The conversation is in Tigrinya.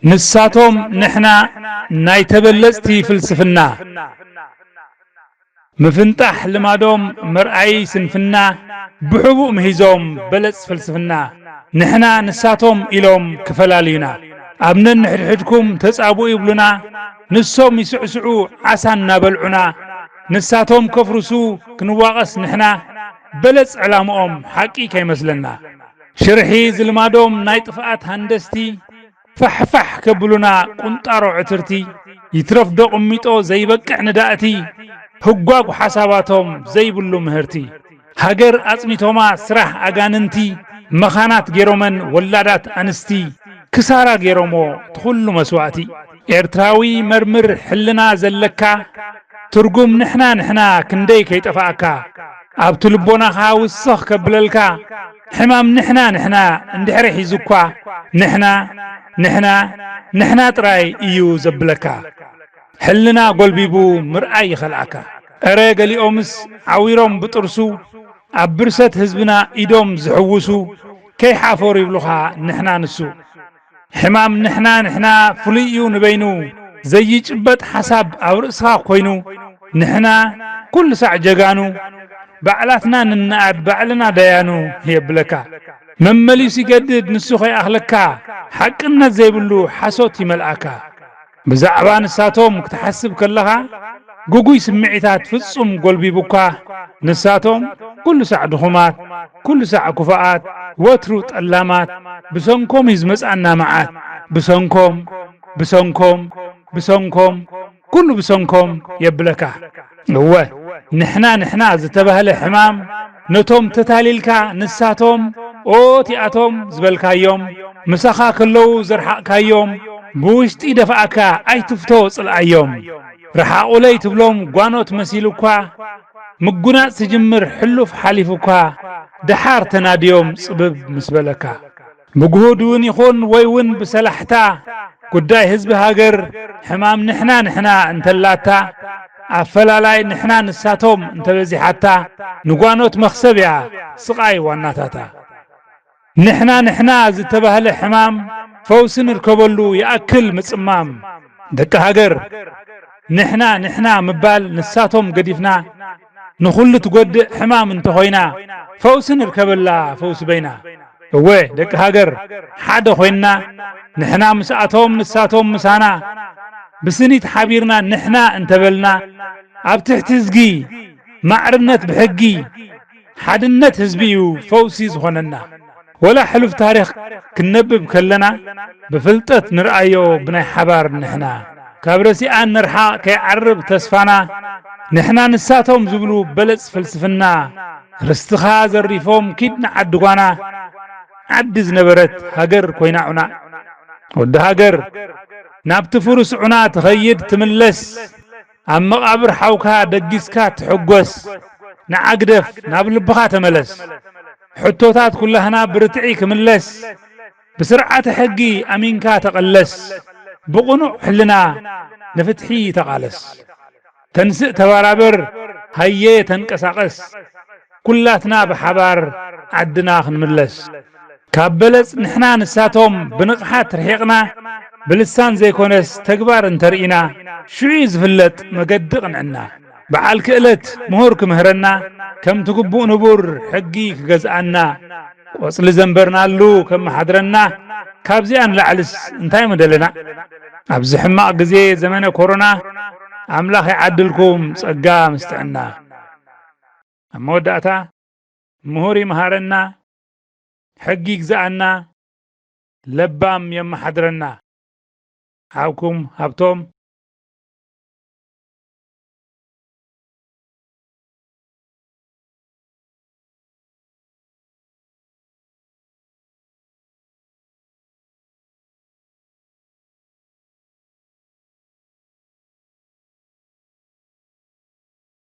ንሳቶም ንሕና ናይ ተበለጽቲ ፍልስፍና፣ ምፍንጣሕ ልማዶም መርኣዪ ስንፍና፣ ብሕቡእ ምሂዞም በለጽ ፍልስፍና። ንሕና ንሳቶም ኢሎም ክፈላልዩና፣ ኣብ ነንሕድሕድኩም ተጻብኡ ይብሉና። ንሶም ይስዕስዑ ዓሳ እናበልዑና፣ ንሳቶም ከፍርሱ ክንዋቐስ ንሕና። በለጽ ዕላምኦም ሓቂ ከይመስለና፣ ሽርሒ ዝልማዶም ናይ ጥፍኣት ሃንደስቲ፣ ፋሕፋሕ ከብሉና ቁንጣሮ ዕትርቲ። ይትረፍ ዶ ቅሚጦ ዘይበቅዕ ንዳእቲ፣ ህጓጉ ሓሳባቶም ዘይብሉ ምህርቲ። ሃገር ኣጽኒቶማ ስራሕ ኣጋንንቲ፣ መኻናት ገይሮመን ወላዳት ኣንስቲ። ክሳራ ገይሮሞ ትኹሉ መስዋእቲ። ኤርትራዊ መርምር ሕልና ዘለካ፣ ትርጉም ንሕና ንሕና ክንደይ ከይጠፋእካ፣ ኣብቲ ልቦናኻ ውስኽ ከብለልካ፣ ሕማም ንሕና ንሕና እንድሕሪ ሒዙኳ፣ ንሕና ንሕና ንሕና ጥራይ እዩ ዘብለካ። ሕልና ጎልቢቡ ምርኣይ ይኸልኣካ። እረ ገሊኦምስ ዓዊሮም ብጥርሱ፣ ኣብ ብርሰት ህዝብና ኢዶም ዝሕውሱ፣ ከይሓፈሩ ይብሉኻ ንሕና ንሱ። ሕማም ንሕና ንሕና ፍሉይ እዩ ንበይኑ፣ ዘይጭበጥ ሓሳብ ኣብ ርእስኻ ኮይኑ፣ ንሕና ኩሉ ሳዕ ጀጋኑ፣ ባዕላትና ንነኣድ ባዕልና ደያኑ የብለካ። መመሊሱ ይገድድ ንሱ ከይኣኽለካ፣ ሓቅነት ዘይብሉ ሓሶት ይመልኣካ። ብዛዕባ ንሳቶም ክትሓስብ ከለኻ፣ ግጉይ ስምዒታት ፍጹም ጎልቢቡካ። ንሳቶም ኩሉ ሳዕ ድኹማት፣ ኩሉ ሳዕ ኩፋኣት፣ ወትሩ ጠላማት። ብሰንኮም እዩ ዝመጽኣና መዓት። ብሰንኮም፣ ብሰንኮም፣ ብሰንኮም፣ ኩሉ ብሰንኮም የብለካ። እወ፣ ንሕና ንሕና ዝተባህለ ሕማም፣ ነቶም ተታሊልካ ንሳቶም፣ ኦቲኣቶም ዝበልካዮም፣ ምሳኻ ከለዉ ዘርሓቕካዮም፣ ብውሽጢ ደፍኣካ ኣይትፍቶ ጽልኣዮም። ረሓቑለይ ትብሎም ጓኖት መሲሉኳ፣ ምጉናጽ ትጅምር ሕሉፍ ሓሊፉኳ፣ ደሓር ተናድዮም ጽብብ ምስ በለካ። ብግሁድ እውን ይኹን ወይ እውን ብሰላሕታ፣ ጉዳይ ህዝቢ ሃገር ሕማም ንሕና ንሕና እንተላታ፣ ኣፈላላይ ንሕና ንሳቶም እንተበዚሓታ፣ ንጓኖት መኽሰብ እያ ስቓይ ዋናታታ። ንሕና ንሕና ዝተባህለ ሕማም ፈውሲ ንርከበሉ ይኣክል ምጽማም። ደቂ ሃገር፣ ንሕና ንሕና ምባል ንሳቶም ገዲፍና፣ ንኹሉ ትጎድእ ሕማም እንተኾይና፣ ፈውሲ ንርከበላ ፈውሲ በይና። እወ ደቂ ሃገር፣ ሓደ ኮይንና፣ ንሕና ምስኣቶም ንሳቶም ምሳና፣ ብስኒት ሓቢርና ንሕና እንተበልና፣ ኣብ ትሕቲ ህዝጊ ማዕርነት ብሕጊ፣ ሓድነት ህዝቢ እዩ ፈውሲ ዝኾነና። ወላ ሕሉፍ ታሪኽ ክንነብብ ከለና፣ ብፍልጠት ንርኣዮ ብናይ ሓባር ንሕና። ካብ ረሲኣን ንርሓቕ ከይዓርብ ተስፋና፣ ንሕና ንሳቶም ዝብሉ በለጽ ፍልስፍና፣ ርስትኻ ዘሪፎም ኪድ ንዓዲ ጓና፣ ዓዲ ዝነበረት ሃገር ኮይና ዑና። ወዲ ሃገር፣ ናብቲ ፍሩስ ዑና ትኸይድ ትምለስ፣ ኣብ መቓብር ሓውካ ደጊስካ ትሕጎስ፣ ንዓ ግደፍ ናብ ልብኻ ተመለስ። ሕቶታት ኩላህና ብርትዒ ክምለስ፣ ብስርዓተ ሕጊ ኣሚንካ ተቐለስ፣ ብቕኑዕ ሕልና ንፍትሒ ተቓለስ። ተንስእ ተባራበር፣ ሃየ ተንቀሳቐስ፣ ኩላትና ብሓባር ዓድና ክንምለስ። ካብ በለጽ ንሕና ንሳቶም ብንቕሓት ርሒቕና፣ ብልሳን ዘይኮነስ ተግባር እንተርኢና፣ ሽዑ እዩ ዝፍለጥ መገዲ ቅንዕና። በዓል ክእለት ምሁር ክምህረና፣ ከምቲ ግቡእ ንቡር ሕጊ ክገዝኣና፣ ቆጽሊ ዘንበርናሉ ከመሓድረና፣ ካብዚኣ ንላዕልስ እንታይ ምደለና? ኣብዚ ሕማቕ ግዜ ዘመነ ኮሮና፣ ኣምላኽ ይዓድልኩም ጸጋ ምስ ጥዕና። ኣብ መወዳእታ፣ ምሁር ይምሃረና፣ ሕጊ ይግዝኣና፣ ለባም የመሓድረና። ሓውኩም ሃብቶም